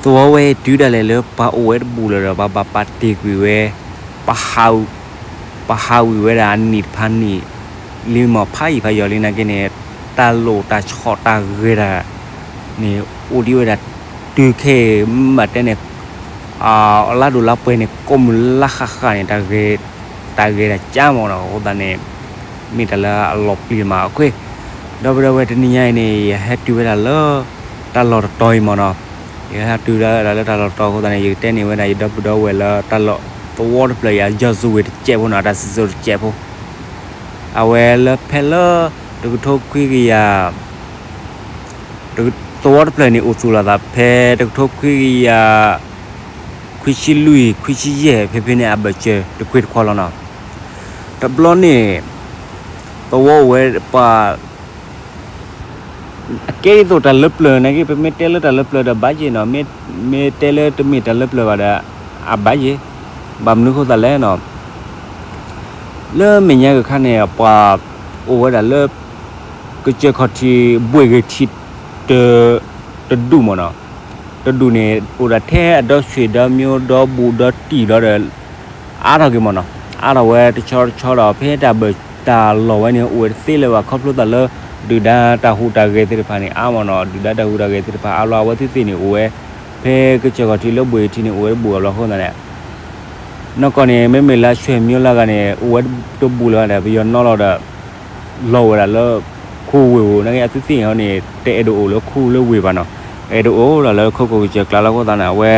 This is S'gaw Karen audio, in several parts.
သဝီဝဲတုၤဒၣ်လဲာ်လၢပှၤအိၣ်ဝဲတဘူးလၢၤဒီး ပှၤဘၣ်ပာ်တ့ၢ်ကွံာ်ဝဲ, ပှၤဟး, ပှ�းဝံၤဝဲဒၣ်အနံၣ်တဖၣ်န့ၣ် လံမီၤဖးယံၤဖးယီၤလံနာ်က့န့ၣ်, တၢ်လိၣ်တၢ်ဆီၣ်တၢ်ဂဲၤတၢ်န့ၣ် အိၣ်ဒံးဝဲဒၣ်တုၤခဲအံၤ မ့ၢ်ဘၣ်တဲန့ၣ် အလါဒိၣ်လါပှဲၤန့ၣ် ကိးမုၢ်လါဃၣ်ဃၣ်န့ၣ် တၢ်ဂဲၤတၢ်ကၠါမးနီၤ. အဃိသတးန့ၣ် မ့ၢ်တၢ်လၢအလီၤပျံၤမးအဃိ, ဒီပုၢ်ဒီဝဲၢ် တနံၤညါအံၤန့ၣ် ယဟဲတုၤဝဲဒၣ်လၢ တၢ်လီၢ်တတီၤအံၤမးနီၤ. ယဟဲတုၤဝဲဒၣ်လၢတၢ်လီၢ်တတီၤအဃိသတးန့ၣ် ယကတဲန့ၢ်ဝဲဒၣ် ယဒီပုၢ်ဒီဝဲၢ်လၢတၢ်လီၢ်သဝီတဖျၢၣ်အံၤ အယီၤစူၤဝ့ၤတစဲးဖိနီၤ, တၢ်စံၣ်စိၤတစဲးဖိ အဝဲလၢဖဲလၢ တကထိခွံကယၤ သဝီတဖျၢၣ်န့ၣ် အိၣ်သူၣ်လီၤသးဖဲ တကထိခွံကယၤ ခွံဆံလွံၢ် ခွံဆံယဲၢ် ဖဲဖဲန့ၣ် အဘၢၣ်စၢၤတကွ့ၢ်တခွါလီၤနီၤ. တဘျီန့ၣ် သဝီအိၣ်ဝဲပှၤ အကဲဒ်သိးတၢ်လၢပျၢၤနာ်က့ ပမ့ၢ်တဲလၢတၢ်လၢပျၢၤဒီးဘၣ်ယ့ၢ်နီၤ, မ့ၢ်တဲလၢတမ့ၢ်တၢ်လၢပျၢၤဘၣ်ဒီး အဘၣ်ယ့ၢ်, ဘၣ်မနုၤအဃိသတးလဲၣ်နီၤ. လၢမဲာ်ညါကခါန့ၣ် ပှၤအိၣ်ဝဲဒၣ်လၢ ကစၢၢ်ခီၣ်ထံးဘှ့ၣ်ဂ့ၤထံး တဒူၣ်မးနီၤ. တဒူၣ်န့ၣ် အိၣ်ဒၣ်ထဲအဒီဆွ့ၣ်ဒီမံၤ ဒီဘူးဒီတံၢ်ဒီး အါထီၣ်က့ၤမးနီၤ. အါထီၣ်ဝဲတဆီတဆီဒီး ဖဲတၢ်ဘၢၣ်တၢ်လီၢ်ဝဲန့ၣ် အိၣ်ဝဲတသ့လၢၤဘၣ် ခီဖျိသးလၢ ဒုၣ်ဒါတၢ်ဟူးတၢ်ဂဲၤသ့ၣ်တဖၣ်န့ၣ် အါမးနီၤ. ဒုၣ်ဒါတၢ်ဟူးတၢ်ဂဲၤသ့ၣ်တဖၣ်အါလီၤ အဝဲသ့ၣ်သ့ၣ်န့ၣ် အိၣ်ဝဲ ဖဲကစၢၢ်ခီၣ်ထံးလၢဘှ့ၣ်ဂ့ၤထံးန့ၣ် အိၣ်ဝဲတဘူးဘၣ်အဃိသတးန့ၣ် နီၢ်ကီၢ်န့ၣ် မ့မ့ၢ်လၢဆွဲၤမၠိလၢဂၤန့ၣ် အိၣ်ဝဲတဘူးလၢၤဘၣ်ဒီး ပယီၤနီၣ်လီၤဒီး လီၤဝဲဒၣ်လၢ ခိဝ့ၢ်ဧိၤ နာ်က့ အသုသ့ၣ်န့ၣ် တအဲၣ်ဒိးအိၣ်လၢခိလၢဝ့ၢ်ဘၣ်နီၤ. အဲၣ်ဒိးအိၣ်ဒၣ်လၢခိခိၣ်ကစၢၢ်ကျါလီၤအဃိသတးန့ၣ် အဝဲ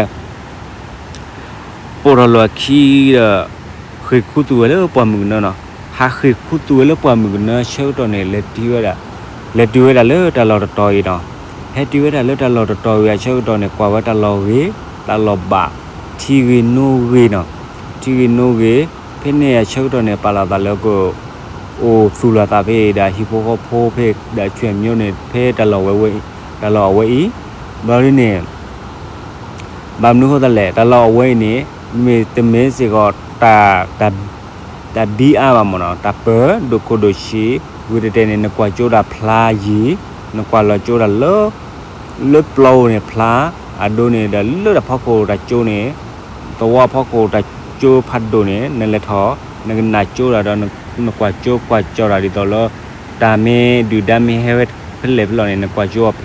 ပိာ်ထီၣ်လိာ်အခံဒီး ဃ့ၢ်ခူသူၣ်ဝဲလၢပှၢ်မုၢ်ကနၢနီၤ. ဟးဃ့ၢ်ခူသူၣ်ဝဲလၢပှၢ်မုၢ်ကနၢအဆၢကတီၢ်န့ၣ် လဲၤတုၤဝဲဒၣ်, လဲၤတုၤဝဲဒၣ်လၢတၢ်လီၢ်တတီၤအံၤနီၤ. ဟဲတုၤဝဲဒၣ်လၢတၢ်လီၢ်တတီၤဝံၤအဆၢကတီၢ်န့ၣ် ကွၢ်ဝဲတၢ်လီၢ်ဂ့ၤ, တၢ်လီၢ်ဘၣ်, ထံဂ့ၤနိဂ့ၤနီၤ. ထံဂ့ၤနိဂ့ၤ, ဖဲန့ၣ်အဆၢကတီၢ်န့ၣ် ပာ်လီၤသးလၢက အိၣ်သူၣ်လီၤသးဖဲဒီးဟံၣ်ဖိဃီဖိဖဲဒီးဆွဲၤမၠိန့ၣ် ဖဲတၢ်လီၢ်ဝဲ, တၢ်လီၢ်အဝဲအံၤ, ဘျီဒ်န့ၣ် ဘၣ်မနုၤအဃိသတးလဲၣ် တၢ်လီၢ်အဝဲအံၤန့ၣ် မ့ၢ်တမ့ၢ်စ့ၢ်ကီး တၢ်ဒ်အါဘၣ်မးနီၤ, တၢ်ပၢၤဒိၣ်ခိၣ်ဒိၣ်ဆံး, ဝံၤတတဲန့ၣ် နကွၢ်ကၠိဒၣ်ဖျါယံၤ, နကွၢ်လီၤကၠိဒၣ်လၢ လၢပျီဧိၤန့ၣ်ဖျါ, အဒိန့ၣ်ဒီးလၢတၢ်ဖီခိၣ်တၢ်ကၠိန့ၣ်, သဝီဖီခိၣ်တၢ်ကၠိဖးဒိၣ်န့ၣ် နလဲၤထီၣ် နကနၣ်ကၠိဒၣ်ဒီး နကွၢ်ကၠိကွၢ်ကၠီဒၣ်ဒ်သိးလၢ တၢ်မ့ၢ်ဒုၣ်ဒါမ့ၢ်ဟဲဝဲဖဲလဲၣ်ဖဲလဲၣ်န့ၣ် နကွၢ်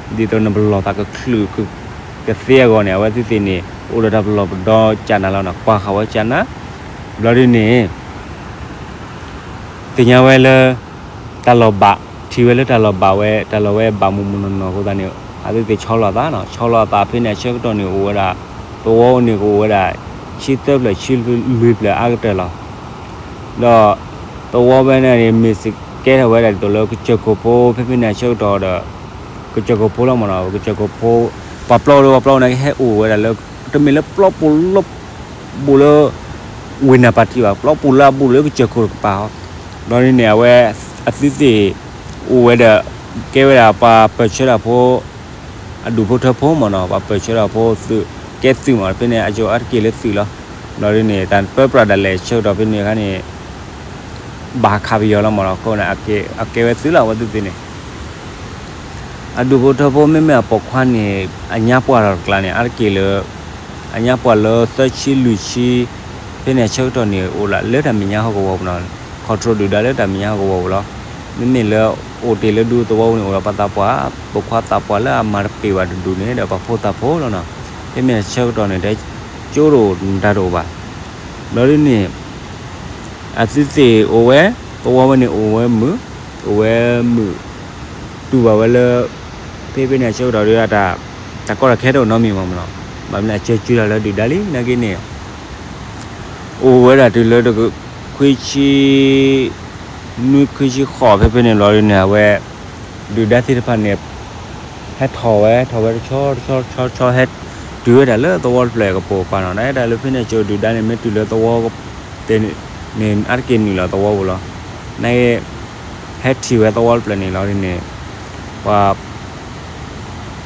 ကၠိအီၤဖျါ, ဒ်သိးနပလီၢ်သးကချုးကသ့အဂီၢ်န့ၣ် အဝဲသ့ၣ်သ့ၣ်န့ၣ် အိၣ်ဒီးတၢ်ပလီၢ်ပဒီကၠးနၤလီၤနီၤ, ကွၢ်ဃာ်ဝဲကၠးနၤ, ဘျီဒ်န့ၣ် သ့ၣ်ညါဝဲလၢ တၢ်လီၢ်ဘၣ်, ထံၣ်ဝဲလၢတၢ်လီၢ်ဘၣ်ဝဲ, တၢ်လီၢ်ဝဲဘၣ်မုၢ်မုၢ်နီၢ်နီၢ်အဃိသတးန့ၣ် အဝဲသ့ၣ်ဆီလီၤအသးနီၤ, ဆီလီၤအသးဖဲန့ၣ်အဆၢကတီၢ်န့ၣ်အိၣ်ဝဲဒၣ်, သဝီန့ၣ်ကအိၣ်ဝဲဒၣ် ဆံသၢဖျၢၣ်ဆံလွံၢ်ဖျၢၣ်အါကတၢၢ်လီၤ. ဒီး သဝီဝဲန့ၣ်န့ၣ် မ့ၢ်စ့ၢ်ကဲထီၣ်ဝဲဒၣ်ဒ်သိးလၢကစၢၢ်ခိၣ်ဖိ ဖဲဖဲန့ၣ်အဆၢကတီၢ်ဒီး ကစၢၢ်ခိၣ်ဖိလီၤမးနီၤ, ကစၢၢ်ခိၣ်ဖိ ပှၤပျီဒီးပှၤပျီန့ၣ်ကဟဲအိၣ်ဝဲဒၣ်လၢ တမ့ၢ်လၢပျီပူၤလၢ ဘူးလၢ ဝ့ၢ်နၢ်ပၢၢ်ထံဘၣ်, ပျီပူၤလၢအဘူးလၢကစၢၢ်ခိၣ်တကပၤ, ဘျီဒ်န့ၣ် အဝဲ အသုသ့ၣ် အိၣ်ဝဲဒီး ကဲဝဲဒၣ်ပှၤပၢၢ်ဆၢတၢ်ဖိ အဒူၣ်ဖိထၢဖိမးနီၤ, ပှၤပၢၢ်ဆၢတၢ်ဖိသုး ကဲသုးမး ဖဲန့ၣ် အကၠိအါတက့ၢ်လၢသုးလီၤ. ဘျီဒ်န့ၣ် တၢ်ပၢပြးဒၣ်လဲာ်ဆၢကတီၢ်ဖဲန့ၣ်အခါန့ၣ် ဘၣ်ဟးခးပယီၤလီၤမးနီၤ, အဃိန့ၣ် အကဲဝဲသုးလီၤ အဝဲသုသ့ၣ်န့ၣ် အဒူၣ်ဖိထၢဖိ မ့မ့ၢ်အပိာ်ခွါန့ၣ် အညါပှၢ်လီၤတကျါန့ၣ် အါတက့ၢ်လၢ အညါပှၢ်လၢသၢဆံလွံၢ်ဆံ ဖဲန့ၣ်အဆၢကတီၢ်န့ၣ် အိၣ်လၢတၢ်မဲာ်ညါဟီၣ်ကဝီၤပူၤနီၤ, control ဒုၣ်ဒါလၢတၢ်မဲာ်ညါဟီၣ်ကဝီၤပူၤလီၤ. မ့မ့ၢ်လၢအိၣ်တ့ၢ်လၢဒူသဝီပူၤန့ၣ် အိၣ်ဒီးပှၤသးပှၢ်, ပိာ်ခွါသးပှၢ်လၢအမၤတပ့ၢ်ဘၣ်တဒူၣ်န့ၣ်ဒီးပှၤဖိသၣ်ဖိလီၤနီၤ. ဖဲန့ၣ်အဆၢကတီၢ်န့ၣ် တကၠိတအိၣ်တၢ်တအိၣ်ဘၣ်. ဘျီဒ်န့ၣ် အသုသ့ၣ်အိၣ်ဝဲ, သဝီဝဲန့ၣ်အိၣ်ဝဲမုာ်, အိၣ်ဝဲမုာ်, တူၢ်ဘၣ်ဝဲလၢ ဖဲဖဲန့ၣ်အဆၢကတီၢ်ဒီး တၢ်ကီတၢ်ခဲတအိၣ်နီတမံၤမးနီၤ, ဘၣ်မနုၤအစၢကၠူတၢ်လၢဒုၣ်ဒါလံ နာ်က့န့ၣ် အိၣ်ဝဲဒၣ်တုၤလၢ ခွံဆံ နွံခွံဆံဃိး ဖဲဖဲန့ၣ်လီၤဒ်န့ၣ် အဝဲ ဒုၣ်ဒါသ့ၣ်တဖၣ်န့ၣ် ဟဲထီၣ်ဝဲ ထီၣ်ဝဲတဆီတဆီတဆီ ဟဲတုၤဝဲဒၣ်လၢသဝီတဖျၢၣ်ကပိာ်ကပၤနီၤ, နာ်က့တၢ်လၢဖဲန့ၣ်ကၠိဒုၣ်ဒါန့ၣ် မ့ၢ်တုၤလၢသဝီ န့ၣ် အါတက့ၢ်နုာ်လီၤသဝီပူၤလီၤ. နာ်က့ ဟဲထံၣ်ဝဲသဝီတဖျၢၣ်န့ၣ်လီၤဒ်န့ၣ် ပှၤ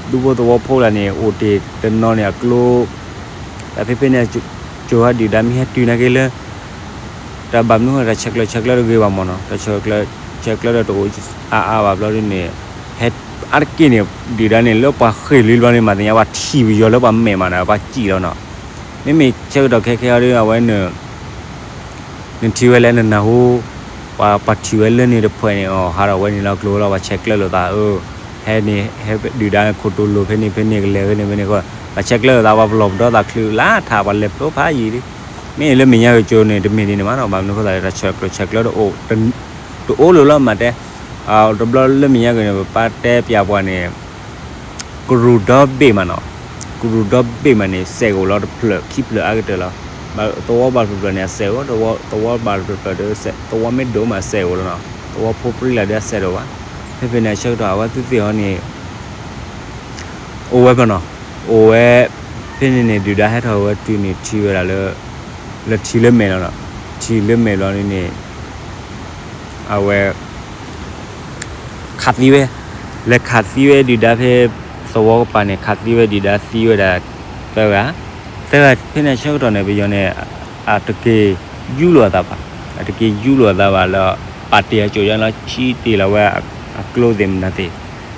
ဒူဖိသဝီဖိလၢန့ၣ် အိၣ်တ့ၢ်တနီၤန့ၣ်အကျိ တၢ်ဖဲဖဲန့ၣ် ကၠိဟဲဒုၣ်ဒါမ့ၢ်ဟဲတုၤနာ်က့လၢ တၢ်ဘၣ်မနုၤဃိတၢ်ဆဲးကျၢဆဲးကျၢတဂ့ၤဘၣ်မးနီၤ, တၢ်ဆဲးကျၢဆဲးကျၢဒီးတအိၣ်အါအါဘၣ်ဘျီဒ်န့ၣ် ဟဲ အါတက့ၢ်န့ၣ် ဒုၣ်ဒါန့ၣ် လၢပှၤဃ့ၢ်လံဘျီန့ၣ် မၤသ့ၣ်ညါ ပှၤထံၣ်ပယီၤလၢပှၤမဲာ်မးဒီး ပှၤစံၣ်လီၤနီၤ. မ့မ့ၢ်ဆၢကတီၢ်ခဲခဲအံၤဒီး အဝဲန့ၣ် နထံၣ်ဝဲလၢနနၢ်ဟူ ပှၤ ပှၤထံၣ်ဝဲလၢန့ၣ်တဖုန့ၣ် အီၤ ဟးထီၣ်ဝဲန့ၣ်လီၤကျိၤလီၤ ပှၤဆဲးကျၢလိာ်သး အၢ ဟဲန့ၣ် ဟဲဒုၣ်ဒါခိၣ်တိလိၤဖဲန့ၣ်ဖဲန့ၣ် ကလဲၤဖဲန့ၣ်ဖဲန့ၣ် ပှၤဆဲးကျၢလိာ်သး ပှၤပလီၢ်ပဒီသးချုးလၢထး ပှၤလဲၤဖျိဖးယံာ်လံ. မ့ၢ်လၢမဲာ်ညါက့ၤကၠိန့ၣ် တမ့ၢ်ဒ်န့ၣ်မးနီၤ ဘၣ်မနုၤအဃိသတးလဲၣ် တၢ်ဆဲးကျိးဆဲးကျၢတအိၣ် တအိၣ်လၢၤလီၤမးတဲ တဘျီလၢမဲာ်ညါက့ၤန့ၣ် ပပၢ်တဲပျးပှၤန့ၣ် ကရူၢ်ဒီဘ့ၣ်မးနီၤ, ကရူၢ်ဒီဘ့ၣ်မးန့ၣ် စဲးကအိၣ်လီၤတဖျၢၣ်ခံဖျၢၣ်အါကတၢၢ်လီၤ. သဝီဘၣ်တဖျၢၣ်န့ၣ် အစဲးအိၣ်, သဝီဘၣ်တဖျၢၣ်ဒီး သဝီမ့ၢ်ဒိၣ်မးစဲးအိၣ်လီၤနီၤ, သဝီဖိပြံလၢ်ဒီးအစဲးတအိၣ်ဘၣ်. ဖဲဖဲန့ၣ်အဆၢကတီၢ် အဝဲသ့ၣ်သ့ၣ်အီၤန့ၣ် အိၣ်ဝဲမးနီၤ, အိၣ်ဝဲ ဖဲန့ၣ်န့ၣ် ဒုၣ်ဒါဟဲထီၣ်ဝဲတုၤန့ၣ်ထံၣ်ဝဲဒၣ်လၢ လၢထံလၢမဲာ်လီၤနီၤ, ထံလၢမဲာ်ဘျီန့ၣ်န့ၣ် အဝဲ ခးသံဝဲ, လဲၤခးသံဝဲဒုၣ်ဒါဖဲ သဝီကပၤန့ၣ် ခးသံဝဲဒုၣ်ဒါသံဝဲဒၣ် သၢဂၤ, သၢဂၤဖဲန့ၣ်အဆၢကတီၢ်န့ၣ် ပယီၤန့ၣ် အတက့ၤယူလိာ်အသးဘၣ်, အတက့ၤယူလိာ်အသးဘၣ်လၢ ပာ်တ့ၢ်အကိာ်ယါလီၤ ဆံတ့ၢ်လီၤဝဲအကျိသ့ၣ်မနုၤသ့ၣ်,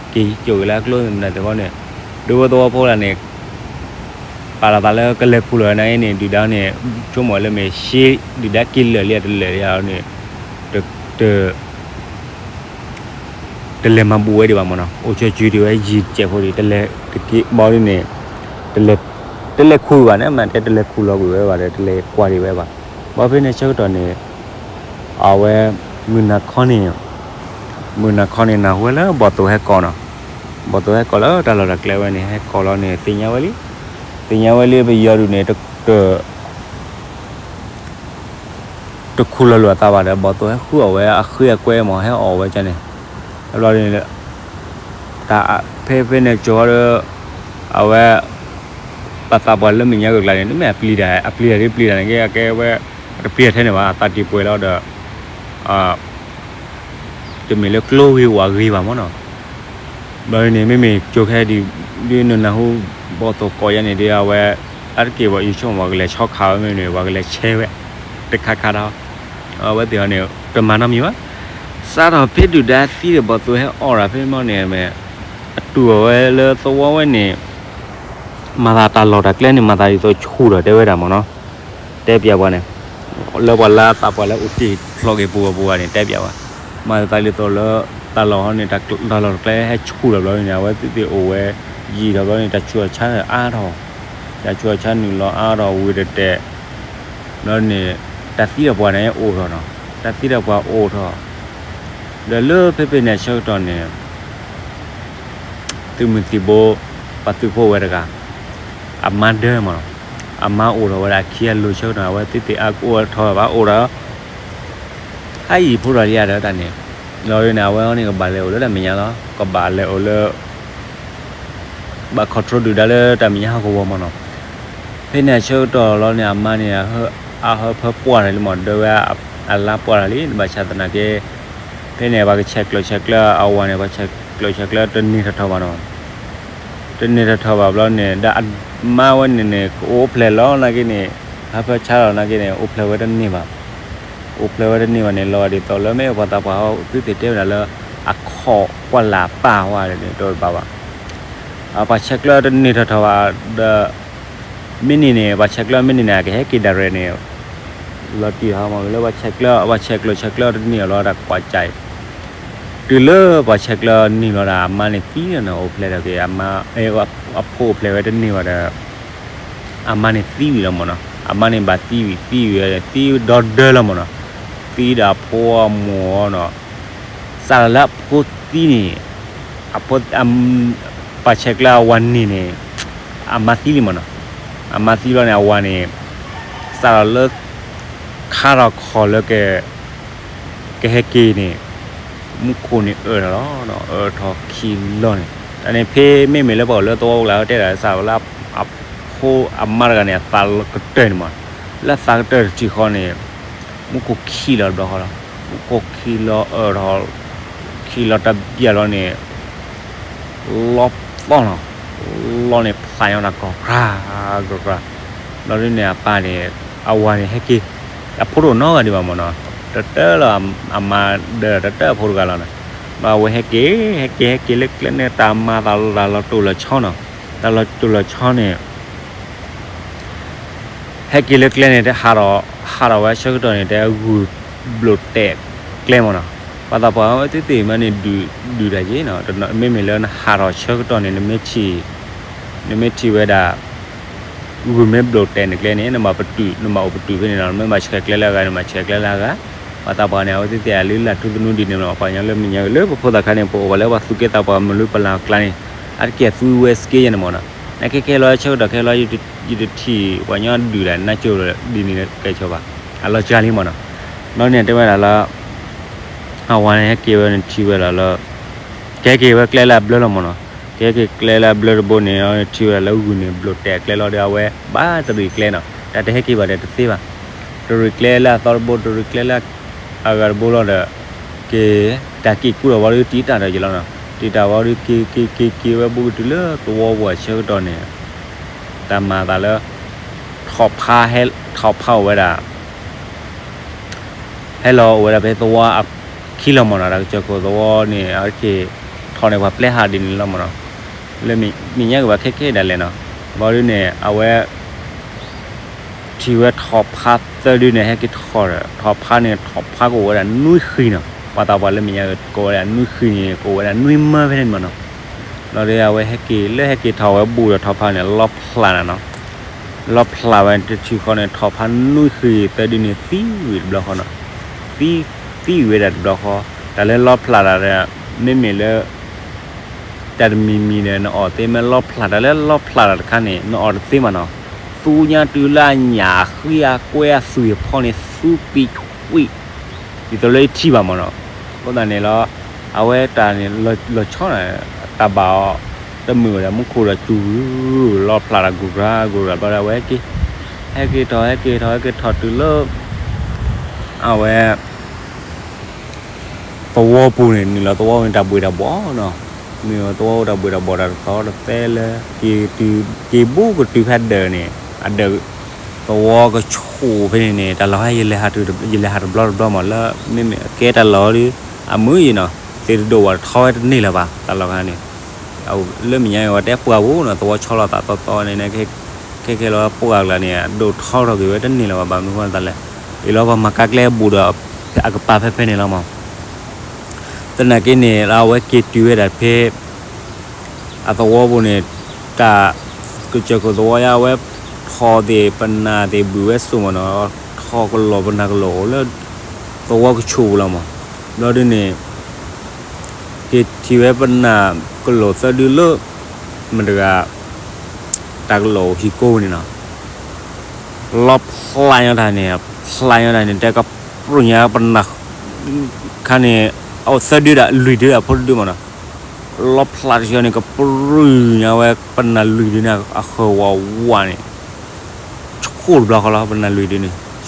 က့ၤကိာ်က့ၤလၢအကျိသ့ၣ်မနုၤသ့ၣ်ဃီန့ၣ် ဒုးဝဲသဝီဖိလၢန့ၣ် ပာ်လီၤသးလၢကလဲၤခူၣ်လီၤနာ်က့န့ၣ် ဒုၣ်ဒါန့ၣ် ဆိကမိၣ်လၢမ့ၢ်ရှဲ ဒုၣ်ဒါက့ၤလၢာ်လံတလၢာ်လံန့ၣ် တ တလဲၤမၤဘူးဝဲဒံးဘၣ်မးနီၤ, အိၣ်ကၠီကၠူဒံးဝဲယံာ်ကဲးဖိဒံး တလဲၤတက့ၢ်ဘၣ်ဒ်န့ၣ် တလဲၤခူၣ်ဘၣ်န့ၣ် မ့ၢ်တဲတလဲၤခူၣ်လီၤကွံာ်ဝဲဘၣ်ဒီး တလဲၤကွၢ်ဒံးဝဲဘၣ်. ဘၣ်ဖဲန့ၣ်ဆၢကတီၢ်န့ၣ် အဝဲ မုၢ်နၤခီန့ၣ် မုၢ်နၤခီန့ၣ် နၢ်ဟူဝဲလၢဘီၣ်သိၣ်ဟဲကိးနီၤ, ဘီၣ်သိၣ်ဟဲကိးလၢတၢ်လီၢ်တၢ်ကျဲဝဲန့ၣ် ဟဲကိးလီၤန့ၣ် သ့ၣ်ညါဝဲလံ, သ့ၣ်ညါဝဲလံပယီၤဒုးန့ၣ် တခူၣ်လီၤလိာ်အသးဘၣ်ဒီး ဘီၣ်သိၣ်ဟဲဃုအီၣ်ဝဲအဃ့အကွဲမး ဟဲအီၣ်ဝဲကန့ၣ်, ဘျီန့ၣ် တၢ်ဖဲဖဲန့ၣ်ကၠီဒီး အဝဲ ပှၤသးပှၢ်လၢမဲာ်ညါက့ၤကျါန့ၣ် တမ့ၢ်အပျံၤတၢ် အပျံၤတၢ်ဒ်ပျံၤတၢ်န့ၣ်က့ အကဲဝဲ အတပျံၤထဲန့ၣ်ဘၣ် အသးတံၢ်ပှဲၤလီၤဒီး တမ့ၢ်လၢကျိဂ့ၤဝးဂ့ၤဘၣ်မးနီၤ. ဘျီန့ၣ် မ့မ့ၢ်ကၠိခဲဒ် ဒ်နနၢ်ဟူ ဘီၣ်သိၣ်ကိးယါန့ၣ်ဒီး အဝဲ အါတက့ၢ်ဘၣ် ယဆိကမိၣ် ပှၤကလဲၤဆီခးဝဲမ့ၢ်န့ၣ် ပှၤကလဲၤဆဲးဝဲ တခါခါဒီး အဝဲသ့ၣ်အီၤန့ၣ် တမၤနီတမံၤဘၣ်. စးထီၣ်ဖဲဒုၣ်ဒါသံဒီး ဘီၣ်သိၣ်ဟဲအီၣ်တၢ်ဖဲမီၢ်န့ၣ် မ့ၢ် အတူၢ်အီၤဝဲလၢသဝီဝဲန့ၣ် မၤသးတၢ်လီၢ်တၢ်ကျဲန့ၣ် မၤသးဒ်သိးဆူၣ်ဒီးတဲဝဲဒၣ်မးနီၤ, တဲပျးပှၤန့ၣ် လၢပှၤလၢအသးပှၢ်လၢအိၣ်တ့ၢ်ဖျိးက့ၤပူၤပူၤန့ၣ် တဲပျးပှၤ မၤသးဒ်သိးလၢ တၢ်လီၢ်ဟီန့ၣ် တၢ်လီၢ်တၢ်ကျဲဟဲဆူၣ်ဒီးဘျီန့ၣ် အဝဲသ့ၣ်သ့ၣ်အိၣ်ဝဲ ယံာ်ဒီးဘျီန့ၣ် တၢ်ဆူးတၢ်ဆါအါထီၣ်, တၢ်ဆူးတၢ်ဆါနုာ်လီၤအါထီၣ်ဝံၤတတဲာ် ဘျီန့ၣ် တၢ်သံတၢ်ပှၢ်န့ၣ်အိၣ်ထီၣ်နီၤ, တၢ်သံတၢ်ပှၢ်အိၣ်ထီၣ် ဒီးလၢဖဲဖဲန့ၣ်အဆၢကတီၢ်န့ၣ် သုးမုၢ်သံၣ်ဘိ ပှၤသုးဖိဝဲတဂၤ အမါဒၢမးနီၤ, အမါအိၣ်ထီၣ်ဝဲဒၣ်ခံဂၤလိၤဆၢကတီၢ် အဝဲသ့ၣ်သ့ၣ်အါအိၣ်ထီၣ်ဘၣ်အိၣ်ဒီး ဟါယံာ်ဖိထီၣ်လံဧါဒီးတၢ်န့ၣ်, လီၤဒ်န့ၣ် အဝဲအီၤန့ၣ် ကဘၣ်လဲၤအိၣ်လၢတၢ်မဲာ်ညါလီၤ, ကဘၣ်လဲၤအိၣ်လၢ ဘၣ် control ဒုၣ်ဒါလၢတၢ်မဲာ်ညါဟီၣ်ကဝီၤမးနီၤ. ဖဲန့ၣ်အဆၢကတီၢ်လီၤန့ၣ် အမါန့ၣ် အဟၢဖၢပှၢ်တၢ်လံမး ဒၢဝဲအလါပှၢ်တၢ်လံ ဘၣ်ဆၣ်သနာ်က့ ဖဲန့ၣ် ပှၤကဆဲးကျိးဆဲးကျၢအဝၤန့ၣ် ပှၤဆဲးကျိးဆဲးကျၢတန့ၢ်ထီၣ်ထီၣ်ဘၣ်နီၤ. တန့ၢ်ထီၣ်ထီၣ်ဘၣ်ဘျီန့ၣ် ဒီးအမါဝဲန့ၣ်န့ၣ် ကအိၣ်ဖျဲၣ်လီၤနာ်က့န့ၣ် ဟၢဖၢဆါလီၤနာ်က့န့ၣ် အိၣ်ဖျဲၣ်ဝဲတန့ၢ်ဘၣ် အိၣ်ဖျဲၣ်ဝဲတန့ၢ်ဘၣ်န့ၣ် လီၤဂာ်ဒ်သိးလၢမ့ၢ်ပှၤသးပှၢ်ဟီ သုသ့ၣ်တဲဝဲဒၣ်လၢ အခီၣ်ကွၢ်လၢ်ပၢ်ဝဲန့ၣ် တအိၣ်ဘၣ်ဘၣ်. ပှၤဆဲးကျၢတန့ၢ်ထီၣ်ထီၣ်ဘၣ်ဒီး မ့ၢ်န့ၢ်န့ၣ် ပှၤဆဲးကျၢမ့ၢ်န့ၢ်န့ၣ် အကဟဲက့ၤဒၣ်ရဲၣ်န့ၣ် လီၤတံၢ်ဟီမး လၢပှၤဆဲးကျၢ ပှၤဆဲးကျိးဆဲးကျၢတန့ၢ်အီၤလီၤ တၢ်ကွၢ်ကၠဲး တုၤလၢပှၤဆဲးကျၢန့ၢ်လီၤဒီး အမါန့ၣ်သံလီၤန့ၣ် အိၣ်ဖျဲၣ်ဒီးက့ၤ အဖိအိၣ်ဖျဲၣ်ဝဲတန့ၢ်ဘၣ်ဒီး အမါန့ၣ်သံဝံၤလီၤမးနီၤ. အမါန့ၣ်ဘၣ်သံဝံၤ သံဝံၤ သံဒီဒၢလီၤမးနီၤ. သံဒီးအဖိအမိၢ်အီၤနီၤ. စးထီၣ်လၢအဖိသံန့ၣ် အဖိ ပှၤဆဲးကျၢအဝၤန့ၢ်န့ၣ် အမါသံလံမးနီၤ. အမါသံဘျီန့ၣ် အဝၤန့ၣ် စးထီၣ်လၢ ခါထီၣ်ခီၣ်လၢက ကဟဲက့ၤန့ၣ် မူခိၣ်န့ၣ်အၢၣ်ထီၣ်လီၤ. အၢၣ်ထီၣ်ခံလီၤန့ၣ် တၢ်န့ၣ်ဖဲမ့မ့ၢ်လၢပှၤအိၣ်လၢသဝီပူၤလၢတဲဒၣ်စးထီၣ်လၢ အဖိအမါတဂၤန့ၣ် အသးကတၢၢ်န့ၣ်မး လၢသးကတၢၢ်တထံၣ်ဃီန့ၣ် မူခိၣ်ခံလီၤတဘျီဃီလီၤ. မူခိၣ်ခံလီၤအၢၣ်ထီၣ် ခံလီၤတဘျီလီၤန့ၣ် လီၤသီၣ်လီၤ. လီၤန့ၣ်ဖးညီတၢ်ကီၢ်ကြၢး ကြၢးကြၢး လီၤဒ်န့ၣ်အပၢ်န့ၣ် အဝၤန့ၣ်ဟဲက့ၤ အဖိတအိၣ်နီတဂၤဒံးဘၣ်မးနီၤ. တတၢၢ်လီၤအမါဒီး တတၢၢ်အဖိတဂၤလီၤနီၤ. ဘၣ်ဝဲဟဲက့ၤ ဟဲက့ၤ ဟဲက့ၤလၢကျဲန့ၣ် တၢ်မၤသးလီၤတိၢ်လီၤဆီနီၤ, တၢ်လီၤတိၢ်လီၤဆီန့ၣ် ဟဲက့ၤလၢကျဲန့ၣ် ဟးထီၣ်ဝဲဆၢကတီၢ်န့ၣ် တဲဂုၢ်ဘျိးတဲာ်ကျဲမ့ၢ်နီၤ, ပှၤသးပှၢ်ဝဲသ့ၣ်သ့ၣ်မးန့ၣ် ဒုးတၢ်က့နီၤ, မ့မ့ၢ်လၢနဟးထီၣ်ဆၢကတီၢ်န့ၣ် နမ့ၢ်ထံၣ်ဝဲဒၣ် ဂုၢ်မ့ၢ်ဘျိးတဲာ်န့ၣ်ကျဲန့ၣ် နဘၣ်ပတုာ် နဘၣ်အိၣ်ပတုာ်ဖဲန့ၣ်နီၤ, နမ့ၢ်ဘၣ်ဆှဲးကျဲလၢအဂၤ နဘၣ်ဆှဲးကျဲလၢအဂၤ, ပှၤသးပှၢ်န့ၣ် အဝဲသ့ၣ်သ့ၣ်အလုၢ်လၢ်ထူသနူဒ်န့ၣ်မ့ၢ်နီၤ, ပှၤကညီလၢမဲာ်ညါက့ၤလၢပဖိသၣ်ခါန့ၣ် ပအိၣ်ဘၣ်လၢပှၤသူၣ်က့သးပှၢ်မုၢ်လူပလၢ်အကျါန့ၣ်, အါတက့ၢ်သူဝဲစက့ယဲန့ၣ်မ့ၢ်နီၤ, နကဲခဲလီၤဆၢကတီၢ်ခဲလီၤ ယတထံၣ်ပှၤကညီဒုးတၢ် နါကၠိဒ်န့ၣ်ကဲဆိဘၣ်, အလီၤစှၤလံမ့ၢ်နီၤ, နီၢ်န့ၣ်တဲဝဲဒၣ်လၢ အဝဲန့ၣ်ဟဲက့ၤဝဲန့ၣ်ထံၣ်ဝဲဒၣ်လၢ ကဲက့ၤဝဲကျဲလၢအဘျၢလီၤမ့ၢ်နီၤ, ကဲက့ၤကျဲလၢအဘျၢတဘိန့ၣ် ထံၣ်ဝဲဒၣ်လၢဂုၢ်န့ၣ်ဘျိးတဲာ်ကျဲလီၤဒီး အဝဲဘၣ်တရံးကျဲနီၤ, တၢ်တဟဲက့ၤဘၣ်ဒီးတသ့ဘၣ်, တရံးကျဲလၢအသီတဘိ တရံးကျဲလၢ အဂၤတဘိလီၤဒီး က့ၤ တၢ်က့ၤကူၣ်ထီၣ်ဝံၤဒီးတံာ်တာ်ဒီးယလီၤနီၤ, တံာ်တာ်ဝံၤဒီးက့ၤက့ၤက့ၤက့ၤဝဲဘူးကတုၤလၢသဝီပူၤအဆၢကတီၢ်န့ၣ် တၢ်မၤသးလၢ ထီၣ်ဖးဟဲ ထီၣ်ဖးအိၣ်ဝဲဒၣ် ဟဲလီၤအိၣ်ဝဲဒၣ်ဖဲသဝီအခံလီၤမ့ၢ်နီၤ, တၢ်ကစၢၢ်ခိၣ်သဝီန့ၣ် အက့ၤထီၣ်န့ၣ် ပှၤပျဲဟးဒ်န့ၣ်လီၤမ့ၢ်နီၤ, လၢမဲာ်ညါက့ၤဘၣ်ခဲခဲဒၣ်လဲာ်နီၤ, ဘျီဒ်န့ၣ် အဝဲ ထံၣ်ဝဲထီၣ်ဖးသၢဒုန့ၣ် ဟဲက့ၤထီၣ်ဒီး ထီၣ်ဖးန့ၣ် ထီၣ်ဖးကအိၣ်ဝဲဒၣ်နွံဃံနီၤ, ပှၤသးပှၢ်လၢမဲာ်ညါက့ၤကိးဝဲဒၣ်နွံဃံန့ၣ် ကအိၣ်ဝဲဒၣ်နွံမၢဖဲန့ၣ်မ့ၢ်နီၤ, ဘျီဒီး အဝဲဟဲက့ၤလၢဟဲက့ၤထီၣ်ဝဲဘူးဒီးထီၣ်ဖးန့ၣ် လီဖျးနၤနီၤ, လီဖျးဝဲတထံၣ်ဃီန့ၣ် ထီၣ်ဖးနွံဃံသၢဒုန့ၣ် သံဝံၤတဘျီဃီနီၤ, သံ သံဝံၤဝဲဒၣ်တဘျီဃီ, တၢ်လၢလီဖျးတၢ်ဒီး မ့မ့ၢ်လၢ တၢ်တမံၤမံၤဒီး နအီၣ်သ့မ့ၢ်လီဖျး တၢ်လၢလီဖျးတၢ်တခါန့ၣ် နအီၣ်တသ့မ့ၢ်နီၤ, သူညါတုၤလၢအညၣ်အဃံအကွဲအသွံၣ်အဖီန့ၣ် သူပံးကွံာ် ဒ်သိးလၢယထံၣ်ဘၣ်မ့ၢ်နီၤ, အဃိသတးန့ၣ်လီၤ, အဝဲတၢ်န့ၣ် လီၤဆီနၤ တၢ်ဘၣ်အီၤ တမုာ်ဝဲဒၣ်မူခိၣ်ဒီးစူၤဂုၤ လီဖျးတၢ်ဂုၤဂၤဂုၤဂၤဘျီဒီး အဝဲဟဲက့ၤ ဟဲက့ၤထီၣ် ဟဲက့ၤထီၣ် ဟဲက့ၤထီၣ်တုၤလၢ အဝဲ သဝီပူၤန့ၣ် နုာ်လီၤသဝီန့ၣ် တၢ်ဘှ့ၣ်တၢ်ဘှီၣ်နီၤ, နုာ်လီၤသဝီအိၣ်တၢ်ဘှ့ၣ်တၢ်ဘှီၣ်တၢ်တသီတသဲလၢ က့ၤတုၤ က့ၤဘူးကတုၤဖဲဒၢးန့ၣ် အဒၢး သဝီကဆူၣ်ဖဲန့ၣ်န့ၣ် တၢ်လီၢ်ဟဲ ယလဲၤဟးတဘျီတဘျီမး လၢမ့မ့ၢ်ကဲတၢ်လီၢ်ဒီး အမုာ်ယံၤနီၤ, သ့ၣ်တဒိၣ်ဝဲထီဝဲတန့ၢ်လၢၤဘၣ် တၢ်လီၢ်ခါန့ၣ် လၢမဲာ်ညါအံၤ ဝဲတဲပှၢ်ပူၤနီၤ သဝီဆီလီၤသးသီသီန့ၣ် ခဲခဲလီၤပှၢ်ကျါန့ၣ် အဒိၣ်ထီထီၣ်က့ၤဝဲတန့ၢ်လၢၤဘၣ် ဘၣ်မနုၤဃိသးလဲၣ်, အံၤလီၤပှၤမၤကါကျဲဘူးဒီး အကပၤဖဲဖဲန့ၣ်လီၤမး, သနာ်က့န့ၣ် အဝဲက့ၤတုၤဝဲဒၣ်ဖဲ အသဝီပူၤန့ၣ် တၢ် ကစၢၢ်ခိၣ်သဝီယါ အဝဲထီၣ်သ့ၣ်ပနၢ်သ့ၣ်ဘုၣ်ဝဲစိၣ်မးနီၤ, ထီၣ်ကလီၢ်ပနၢ်ကလီၢ်အိၣ်လၢ သဝီကဆူၣ်ပူၤလီၤမး, ဘျီဒ်န့ၣ် က့ၤထံၣ်ဝဲပနၢ်ကလီၢ်သၢဒုလၢ မတၤတဂၤ တၢ်ကလီၢ်အိၣ်ဟံၣ်ကိးန့ၣ်နီၤ, လီဖျးညီတၢ်န့ၣ် ဖျးညီတၢ်န့ၣ် တဲကပြုၢ်ညါပနၢ် ခါန့ၣ် အအိၣ်သၢဒုဒၣ်လွံၢ်ဒုဒၣ်ဖိတဒုမးနီၤ, လီဖျးတဆၢန့ၣ် ကပြုၢ်ညါဝဲပနၢ်လွံၢ်ဒုန့ၣ် အဃၢၤဝးဝးန့ၣ် ဆှိၣ်တဘျီဃီလီၤ ပနၢ်လွံၢ်ဒု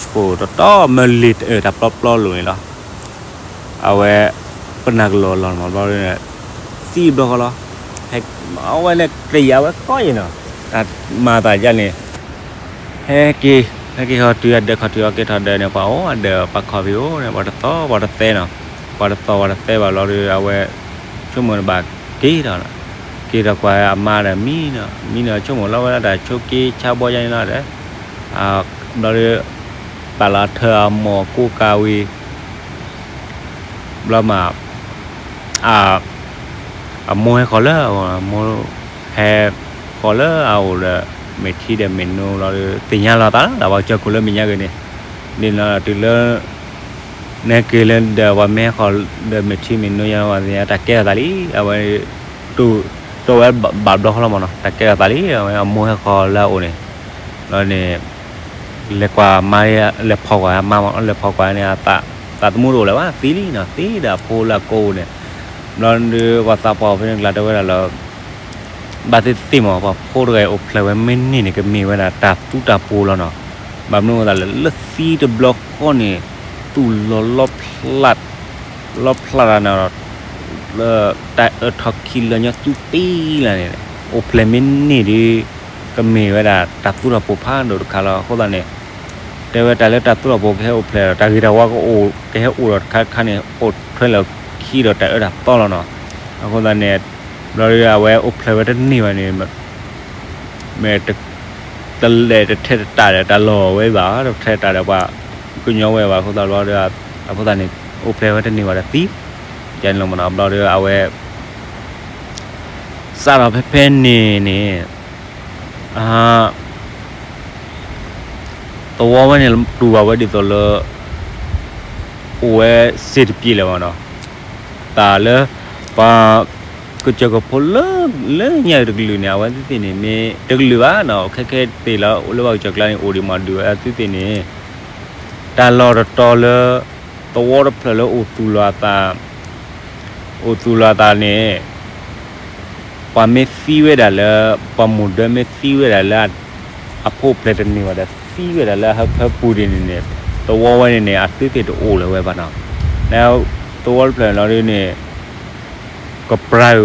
န့ၣ် ဆှိၣ်တတီမၢလ့ၤတအၢၣ်တၢ်ပျီပျီလိၤန့ၣ်လီၤ. အဝဲ ပနၢ်ကလီၢ်လီၤမးဘျီန့ၣ် သံဘျီဃီလီၤ. အဝဲန့ၣ်တယာ်ဝဲကီယဲၢ်နီၤ တၢ်မၤသးဒ်န့ၣ် ဟဲက့ၤ ဟဲက့ၤဟီတုၤအဒၢးခီၣ်ထံးအီၤက့ၤထီၣ်ဒၢးန့ၣ် ပှၤအိၣ်အဒၢးပှၤခီၣ်ဖံးအိၣ်န့ၣ် ပှၤတသီပှၤတသဲနီၤ ပှၤတသီပှၤတသဲဘၣ်လီၤဒီး အဝဲ ဆိကမိၣ်တဘၣ်က့ၤထီၣ် က့ၤထီၣ်ကွၢ်အမါဒီးမံနီၤ မံနီၤဆိကမိၣ်လီၤဝဲဒၣ်တၢ်ဆိးက့ဆါဘီယါန့ၣ်လီၤဒီး ဘျီဒီး ပာ်လီၤထၢၣ်အမိၢ်ကိးကၤဝံၤ ဘျီမး အ အမိၢ်ဟဲဃီၤလၢအအိၣ် အမိၢ်ဟဲဃီၤလၢအအိၣ်ဒီး မ့ၢ်ထံဒီးမ့ၢ်နိလီၤဒီး သ့ၣ်ညါလီၤသးလၢ တၢ်ပှၤကစၢၢ်ခိၣ်လၢမဲာ်ညါက့ၤန့ၣ် ဒ်န့ၣ်လီၤတုၤလၢ နက့ၤလၢဒီးပှၤမ့ၢ်ဟဲဃီၤဒီးမ့ၢ်ထံမ့ၢ်နိယါ ပှၤသ့ၣ်ညါတၢ်ကဲထီၣ်သးလံ အဝဲ တူၢ် တိဝဲဘၣ်ဘျီဃီလီၤမးနီၤ တၢ်ကဲထီၣ်သးလံ အဝဲအမိၢ်ဟဲဃီၤလၢအအိၣ်န့ၣ် ဘျီန့ၣ် လဲၤကွၢ်မါ လဲၤဖီၣ်ကွၢ်အမါမး လဲၤဖီၣ်ကွၢ်န့ၣ် အသးသမူတအိၣ်လၢၤဘၣ် သံလံနီၤ သံဒီးအဖိလၢအကိးပူၤန့ၣ် ဘျီဒီးပှၤသးပှၢ်အိၣ်ဖဲန့ၣ်ကျါတဲဝဲဒၣ်လၢ ဘၣ်သ့ၣ်သ့ၣ်မး ပှၤဖိတဂၤအံၤအိၣ်ဖျဲၣ်ဝဲမ့ၢ်န့ၢ်န့ၣ် ကမ့ၢ်ဝဲဒၣ်တၢ်သူတၢ်ပှီၤလီၤနီၤ ဘၣ်မနုၤအဃိသတးလဲၣ် လၢသံတဘျီဃီန့ၣ် သူၣ်လီၤလီဖျး လီဖျးတၢ်န့ၣ် လၢတၢ်အၢၣ်ထီၣ်ခံလၢာ်ညီသူတ့ၢ်လၢ်န့ၣ် အိၣ်ဖျဲၣ်မ့ၢ်န့ၢ်ဒီး ကမ့ၢ်ဝဲဒၣ်တၢ်သူတၢ်ပှီၤဖးဒိၣ်တခါလီၤ အဃိသတးန့ၣ် တဲဝဲတၢ်လၢတၢ်သူတၢ်ပှီၤကဟဲအိၣ်ဖျဲၣ်ဒီး တၢ်ဂ့ၤတၢ်ဝါကအိၣ် ကဟဲအိၣ်ဒီးတခါတခါန့ၣ် အိၣ်ထွဲလၢ ကံၣ်ဒီးတၢ်အၢတၢ်သီလီၤနီၤ. အဃိသတးန့ၣ် ဘျီဒီးအဝဲအိၣ်ဖျဲၣ်ဝဲတန့ၢ်ဘၣ်န့ၣ် မ့ၢ် တလဲၤတထဲတတၢ်ဒီးတၢ်လီၢ်ဝဲဘၣ်, တထဲတတၢ်ဒီးပှၤကညီဝဲဘၣ်အဃိသတးဘျီဒီး အဃိသတးန့ၣ် အိၣ်ဖျဲၣ်ဝဲတန့ၢ်ဘၣ်ဒီးသံ, ယန့ၣ်လီၤမနီၤ. ဘျီဒီးအဝဲ စးထီၣ်ဖဲဖဲန့ၣ်န့ၣ် အ သဝီဝဲန့ၣ်တူၢ်ဘၣ်ဝဲဒ်သိးလၢ အိၣ်ဝဲစ့တပျ့ၤလၢၤဘၣ်နီၤ. တၢ်လၢ ပှၤ ကစၢၢ်ကဖိလၢ လၢညါတကလုာ်န့ၣ် အဝဲသ့ၣ်သ့ၣ်န့ၣ် မ့ၢ်တကလုာ်ဘၣ်နီၤ, ခဲခဲသ့ၣ်လၢ လၢပှၤကစၢၢ်ကျါန့ၣ် အိၣ်ဒံးမးဒုးဝဲအဝဲသ့ၣ်သ့ၣ်န့ၣ် တၢ်လီၢ်တတီၤလၢ သဝီတဖျၢၣ်လၢအိၣ်သူၣ်လီၤအသး အိၣ်သူၣ်လီၤအသးန့ၣ် ပှၤမ့ၢ်သံဝဲဒၣ်လၢ ပှၤမိၢ်ဒၢမ့ၢ်သံဝဲဒၣ်လၢ အဖိဖျဲၣ်တန့ၢ်ဘၣ်ဒီး သံဝဲဒၣ်လၢအဟၢဖၢပူၤဒ်န့ၣ်န့ၣ် သဝီဝဲန့ၣ်န့ၣ် အသုသ့ၣ်တအိၣ်လၢၤဝဲဘၣ်နီၤ. လၢသဝီတဖျၢၣ်န့ၣ်လီၤဒ်န့ၣ် ကပြၢ်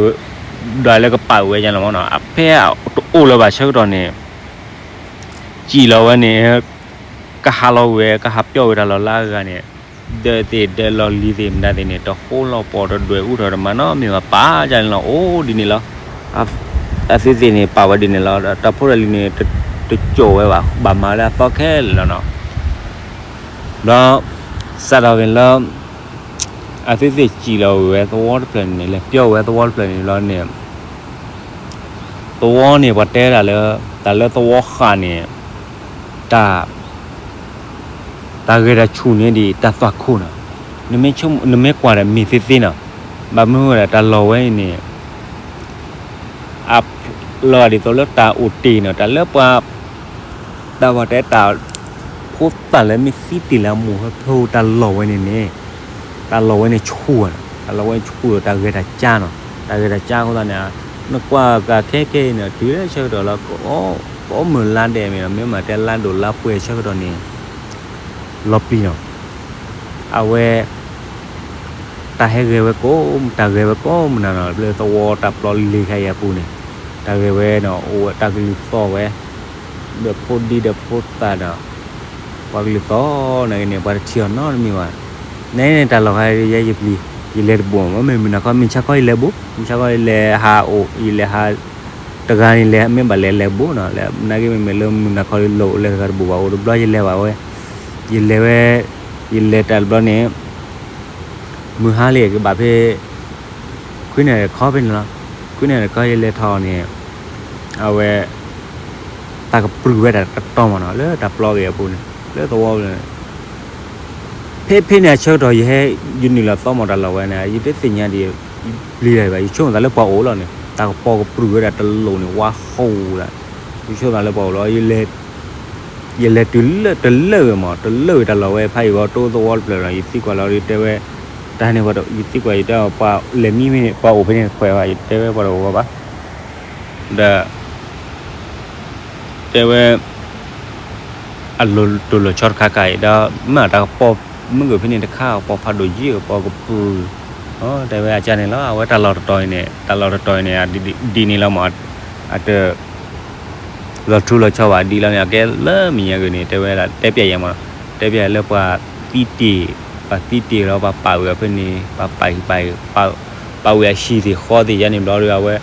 ဒၣ်လၢကပာ်ဝဲညါလီၤမနီၤ. အဖဲတအိၣ်လၢၤဘၣ်ဆၢကတီၢ်န့ၣ် စံၣ်လီၤဝဲန့ၣ် ကဟးလီၤဝဲ ကဟးပျီၢ်ဝဲတၢ်လီၢ်လၢအဂၤန့ၣ် ဒၢးသ့ၣ်ဒၢးလီၢ်လံၤသ့ၣ်မတၤသ့ၣ်န့ၣ် တဟိလီၤပီၢ်တဒွဲၣ်အူထီၣ်တမၤနီတမံၤဘၣ် ပာ်ကန့ၣ်လီၤ အိၣ်ဒ်န့ၣ်လီၤ. အသုသ့ၣ်န့ၣ် ပာ်ဝဲဒ်န့ၣ်လီၤ. တၢ်ဖိတၢ်လံၤန့ၣ် တကိးဝဲဘၣ် ဘၣ်မၤလၢအသီခဲလၢာ်လီၤနီၤ. ဒီး စးထီၣ်က့ၤလၢ အသုသ့ၣ်စံၣ်လီၤဝဲသဝီတဖျၢၣ်န့ၣ် လဲၤပျီၢ်ဝဲသဝီတဖျၢၣ်န့ၣ်လီၤန့ၣ် သဝီန့ၣ် ပှၤတဲဒၣ်လၢ တၢ်လၢသဝီဃာ်န့ၣ် တၢ် တၢ်ဂဲၤတၢ်ဆူၣ်န့ၣ်ဒ်တၢ်သွၣ်ခိၣ်နီၤ. နမ့ၢ်ကွၢ်ဒီးမ့ၢ်သ့သ့နီၤ. ဘၣ်မနုၤဃိဒၣ်တၢ်လီၢ်ဝဲအံၤန့ၣ် အ လီၤဂာ်ဒ်သိးလၢတၢ်အိၣ်တ့ၢ်နီၤ တၢ်လၢပှၤ တၢ်ဘၣ်တဲတၢ် ဖိသၣ်လၢမ့ၢ်သံတ့ၢ်လၢအမိၢ်ဟၢဖၢတၢ်လီၢ်ဝဲန့ၣ်န့ၣ် တၢ်လီၢ်ဝဲန့ၣ်ဆူၣ်နီၤ တၢ်လီၢ်ဝဲဆူၣ်ဒီးတၢ်ဂဲၤတၢ်ကၠါနီၤ တၢ်ဂဲၤတၢ်ကၠါအဃိသတးန့ၣ် နကွၢ်က့ၤခဲခဲအံၤန့ၣ် တုၤလၢဆၢကတီၢ်လၢ ကိးမုၢ်လါဒဲးမ့ၢ်နီၤ မ့ၢ်မၤတဲလါဒိၣ်လါပှဲၤဆၢကတီၢ်န့ၣ် လီၤပျံၤနီၤ အဝဲ တၢ်ဟဲဂဲၤဝဲကိး တၢ်ဂဲၤဝဲကိးမုၢ်နၤနီၤ လၢသဝီတၢ်ပျီလ့ၤခါအံၤအပူၤန့ၣ် တၢ်ဂဲၤဝဲနီၤ အိၣ်ဝဲတၢ်ကလုၢ်သီၣ်ဝဲ ဒီးဖိဒံဒီးဖိသၣ်ဒီး ပှၤကလုၢ်သီၣ်န့ၣ်ဂ့ၤန့ၣ် ပှၤတထံၣ်အီၤနီတမံၤဘၣ်. နန့ၣ်တၢ်လီၢ်ခါယဲယပျံၤ ယလဲၤတဘိၣ် မ့မ့ၢ်မုၢ်နၤခီ မုၢ်ဆါခီယလဲၤဘိၣ် မုၢ်ဆါခီယလဲၤဟးအိၣ် ယလဲၤဟး တဂၤန့ၣ်လဲၤ မ့ၢ်ဘၣ်လဲၤလဲၤဘိၣ်နီၤ လၢနာ်က့မ့မ့ၢ်လၢမုၢ်နၤခီလၢအိၣ်လၢတဂၤတဘိၣ်ဘၣ် အိၣ်တဘျီယလဲၤဘၣ်ဝဲ ယလဲၤဝဲ ယလဲၤတၢ်တဘျီန့ၣ် မုၢ်ဟါလံကဘၣ်ဖဲ ခွံနၣ်ရံၣ်တခီဖဲန့ၣ်လီၤ. ခွံနၣ်ရံၣ်တခီယလဲၤထီၣ်န့ၣ် အဝဲ တၢ်ကပြုၢ်ဝဲဒၣ်တတီၤမးနီၤ လၢတၢ်ပျီဂ့ၤအပူၤန့ၣ် လၢသဝီန့ၣ် ဖဲဖဲန့ၣ်အဆၢကတီၢ် ယဟဲ ယနုာ်လီၤသီမီၤတၢ်လီၢ်ဝဲန့ၣ် ယတသ့ၣ်ညါဒံး ပျံၤတၢ်ဘၣ် ယဆိကမိၣ်သးလၢပှၤအိၣ်လီၤန့ၣ် တၢ်ကပီၤကပြုၢ်ဝဲဒၣ်တလိၣ်န့ၣ် ဝါဃိလၢ ယဆိကမိၣ်သးလၢပှၤအိၣ်လီၤ ယလဲၤတုၤလၢတလၢာ်ဝဲမး တလၢာ်ဝဲတၢ်လီၢ်ဝဲ ဖးယံၤဝဲတိသဝီတဖျၢၣ်ဒီး ယသံကွၢ်လီၤဒီးတဲဝဲ တၢ်န့ၣ်ပှၤတ ယသံကွၢ်ယတဲ ပှၤလဲၤမံဖဲန့ၣ် ပှၤအိၣ်ဖဲန့ၣ်တခွဲးဘၣ် ယတဲဝဲပှၤတအိၣ်ဝဲဘၣ် ဒီး တဲဝဲ အလိၤတိၢ်လိာ်ဆီတခါခါအံၤ ဒီးမ့ၢ်တၢ်ကပီၤ မ့ၢ်ဂ့ၤဖဲန့ၣ်တခါ ကပီၤဖးဒိၣ်ယံၤ ကပီၤကပြုၢ် တဲဝဲအကၢ်န့ၣ်လီၤ အဝဲတၢ်လီၢ်တတီၤအံၤန့ၣ် တၢ်လီၢ်တတီၤအံၤန့ၣ် ဒ်န့ၣ်လီၤမး အတ လီၤထူလီၤဆီဘၣ်ဒ်လီၤန့ၣ် အကဲလၢမဲာ်ညါဂ့ၤန့ၣ် တဲဝဲဒၣ် တဲပျဲယဲမး တဲပျဲလၢပှၤသံတ့ၢ် ပှၤသံတ့ၢ်လီၤ ပှၤပာ်ဝဲဖဲန့ၣ် ပှၤပာ်ဟံၣ်ပာ် ပာ်ဝဲအဟံၣ်သ့ၣ်ဃီသ့ၣ်ယါန့ၣ်ဘျီဒီး အဝဲ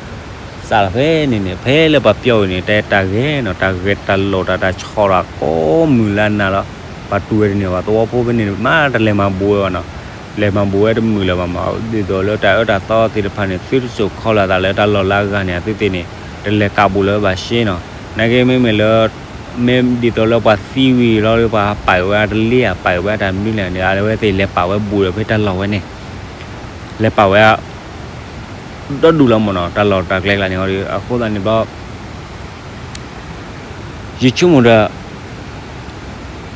စးလီၤဖဲန့ၣ်န့ၣ် ဖဲလၢပှၤပျီဝဲန့ၣ် တဲတၢ်ဂဲၤနီၤ တၢ်ဂဲၤတၢ်လိာ်တၢ် တၢ်ဆီၣ်တၢ်ကိးမုၢ်လၢနၤလီၤ ပှၤတူၢ်ဝဲတန့ၢ်ဘၣ် သဝီဖိဖဲန့ၣ် မ့ၢ်တလဲၤမၤဘူးဝဲဘၣ်နီၤ လဲၤမၤဘူးဝဲတမုာ်လၢၤဘၣ်မး ဒ်သိးလၢတၢ်အၢတၢ်သီသ့ၣ်တဖၣ်န့ၣ် သုတစိာ်ခီလီၤသးလၢတၢ်လီၢ်လၢအဂၤန့ၣ် အသုသ့ၣ်န့ၣ် တလဲၤကးဘူးလၢၤဘၣ်ရှဲနီၤ နာ်က့မ့မ့ၢ်လၢ မ့ၢ်ဒ်သိးလၢပှၤသံဝံၤလီၤ ပှၤပာ်ဝဲတလ့ဧါ ပာ်ဝဲတၢ်မနုၤလဲၣ်န့ၣ် အဝဲသ့ၣ်လဲၤပာ်ဝဲဘူးဒီးဖဲတၢ်လီၢ်ဝဲန့ၣ် လဲၤပာ်ဝဲ ဒီဒူၣ်လီၤမးနီၤ တၢ်လီၢ်တၢ်ကျဲကျါန့ၣ် အဃိသတးန့ၣ်ဘျီ ယဆိကမိၣ်ဒီး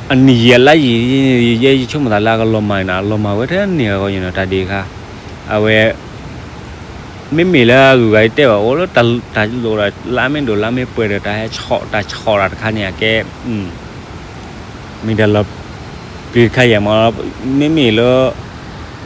အနံၣ်ယံာ်အလါယံာ် ယဲယဆိကမိၣ်သးလၢအကလီၤမၢ်န့ၣ် အလီၤမၢ်ဝဲထဲန့ၣ်အဂီၢ်န့ၣ် တၢ်ဒ့ၣ်ခါ အဝဲ မ့မ့ၢ်လၢအဂုၤအဂၤတဲဘၣ်အိၣ်လၢတၢ်လိၣ်ဒီး လါမ့ၢ်ဒိၣ်လါမ့ၢ်ပှဲၤဒီး တၢ်ဟဲဆီၣ်တၢ်ဆီၣ်တၢ်တခါန့ၣ် အကဲ မ့ၢ်တၢ်လီၤပျံၤတခါယဲၢ်မး မ့မ့ၢ်လၢ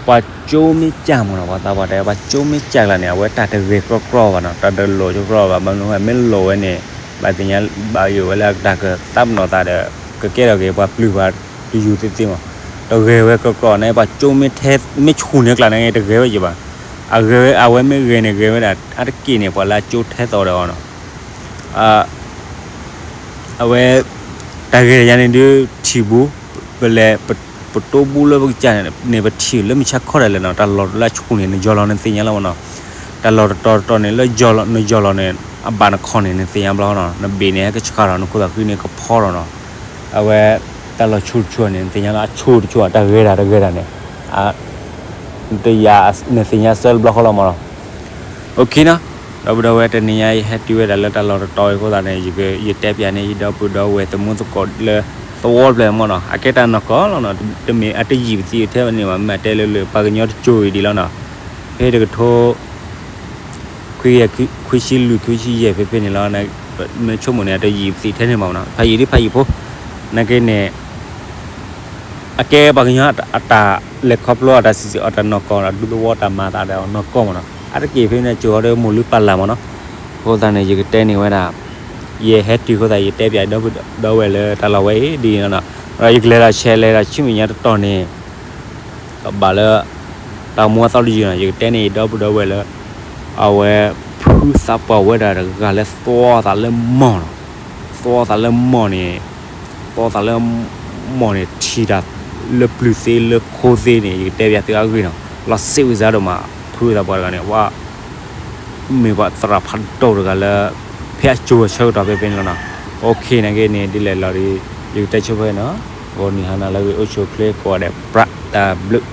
ပှၤကၠိမ့ၢ်ကၢ်မးနီၤ ပှၤသးပှၢ်တဲ ပှၤကၠိမ့ၢ်ကၢ်ကျါန့ၣ် အဝဲတၢ်တဂဲၤကြီကြီဘၣ်နီၤ တၢ်တလိၣ်ကြီကြီဘၣ် ဘၣ်မနုၤမ့ၢ်လိၣ်ဝဲန့ၣ် ဘၣ်သ့ၣ်ညါ ဘၣ်ယိၣ်ဝဲလၢတၢ်ကသးပ့ၤနီၣ်သးဒီး ကကဲထီၣ်က့ၤပှၤပျုၢ်ပှၤတယူၤသ့သ့မး တ ဂဲၤဝဲကီကီန့ၣ် ပှၤကၠိမ့ၢ်ထဲ မ့ၢ်ဆူၣ်န့ၢ်ကျါန့ၣ် တဂဲၤဝဲယဘၣ်. အဂဲၤဝဲ အဝဲမ့ၢ်ဂဲၤန့ၣ် ဂဲၤဝဲဒၣ် အတက့ၢ်န့ၣ် ပှၤလၢအကၠိထဲသိးဒီးအီၤနီၤ. အဝဲ တၢ်ဂဲၤယၤန့ၣ်ဒုးထံၣ်ဘူး, ပလဲၤ ပတိၢ်ဘူးလၢပကစၢ်န့ၣ် ပထံၣ်လၢမုၢ်ဆါခီဒၣ်လဲာ်နီၤ, တၢ်လီၢ်လၢအဆူၣ်န့ၣ် နယီၤလီၤ နသ့ၣ်ညါလီၤမနီၤ. တၢ်လီၢ်တတီၤတတီၤန့ၣ် လၢနယီၤလီၤန့ၣ် အဘၣ်နခီၣ်န့ၣ် နသ့ၣ်ညါဘျီနီၤ, နဘ့ၣ်န့ၣ် ဟဲကဆှၣ်ထီၣ် နခိၣ်သးဃံန့ၣ် ကဖီထီၣ်နီၤ. အဝဲ တၢ်လီၢ်ဆူၣ်တဆူၣ်န့ၣ် နသ့ၣ်ညါလီၤ, အဆူၣ်တဆူၣ် တၢ်ဂဲၤတၢ်တဂဲၤတၢ်န့ၣ် တယာ် နသ့ၣ်ညါစၢလၢဘျီဃီလီၤမနီၤ. အိၣ်ခ့နီၤ, ဒီပုၢ်ဒီဝဲၢ် တနံၤညါယဟဲတုၤဝဲဒၣ်လၢတၢ်လီၢ်တတီၤအံၤအဃိသတးန့ၣ် ယတဲပၠးန့ၢ်ယဒီပုၢ်ဒီဝဲၢ်သမူသကိးလၢသဝီတဖျၢၣ်မနီၤ, အကဲတၢ်နီၢ်ကီၢ်လီၤနီၤ, တမ့ၢ်အတယံာ်ပသံးထဲန့ၣ်ဘၣ်, မ့ၢ်အတဲလၢလၢပှၤကညီတစိၤအံၤဒ်လီၤနီၤ, ဖဲတကထိ ခွံ ခွံဆံလွံၢ် ခွံဆံယဲၢ်ဖဲဖဲန့ၣ်လီၤ, မ့ၢ်ဆိကမိၣ်န့ၣ် အတယံာ်ပသံးထဲန့ၣ်ဘၣ်မနီၤ, ဖးယံာ်ဒ်ဖးယံာ်ဖိ, နာ်က့န့ၣ် အကဲပှၤကညီအတၢ်လဲၤခီဖျိအတၢ်စံၣ်စိၤအတၢ်နီၢ်ကီၢ်ဒီး ဒူသဝီတၢ်မၤအသးဒီးနီၢ်ကီၢ်မနီၤ, အါတက့ၢ်ဖဲန့ၣ် ကၠိၤဟီဒီးမိၢ်လုၢ်ပၢ်လၢ်မနီၤ, အဃိသတးန့ၣ် ယကတဲန့ၢ်ဝဲဒၣ်, ယဟဲတုၤအဃိသတး ယတဲပၠးဒီပုၢ်ဒီဝဲၢ်လၢတၢ်လီၢ်ဝဲအံၤဒ်န့ၣ်လီၤနီၤ, ဒီးယကလဲၤဒီးဆဲးလဲၤဒီးဆူမဲာ်ညါတတီၤန့ၣ် ကဘၣ်လၢ တၢ်မူအသီတယုၢ်နီၤ, ယကတဲန့ၢ်ယဒီပုၢ်ဒီဝဲၢ်လၢ အဝဲ ဖုသးပှၢ်ဝဲဒၣ်တဂၤလၢသီသးလၢမီၢ်နီၤ, သီသးလၢမီၢ်န့ၣ်, သီသးလၢမီၢ်န့ၣ် ထံၣ်တၢ်လၢပျုၤသ့လၢခိသ့န့ၣ် ယကတဲပၠးသုအဂ့ၢ်နီၤ, လီၤစ့ဝံစါဒိၣ်မး, ဖုသးပှၢ်တဂၤန့ၣ် ဝဲ မ့ၢ်ပှၤသရၣ်ဖးဒိၣ်တဂၤလၢ ဖဲအကၠိၤအဆၢကတီၢ်ဖဲဖဲန့ၣ်လီၤနီၤ, အိၣ်ခ့နာ်က့န့ၣ် ဒ်လဲၣ်လီၤဒီး ယကတဲဆိဖဲနီၤ, ဂီၤနံၤဟါနၤလၢအဂ့ၤ အိၣ်ဆူၣ်အိၣ်ချ့ကိးဂၤဒဲး ပြးတၢ်ဘျုး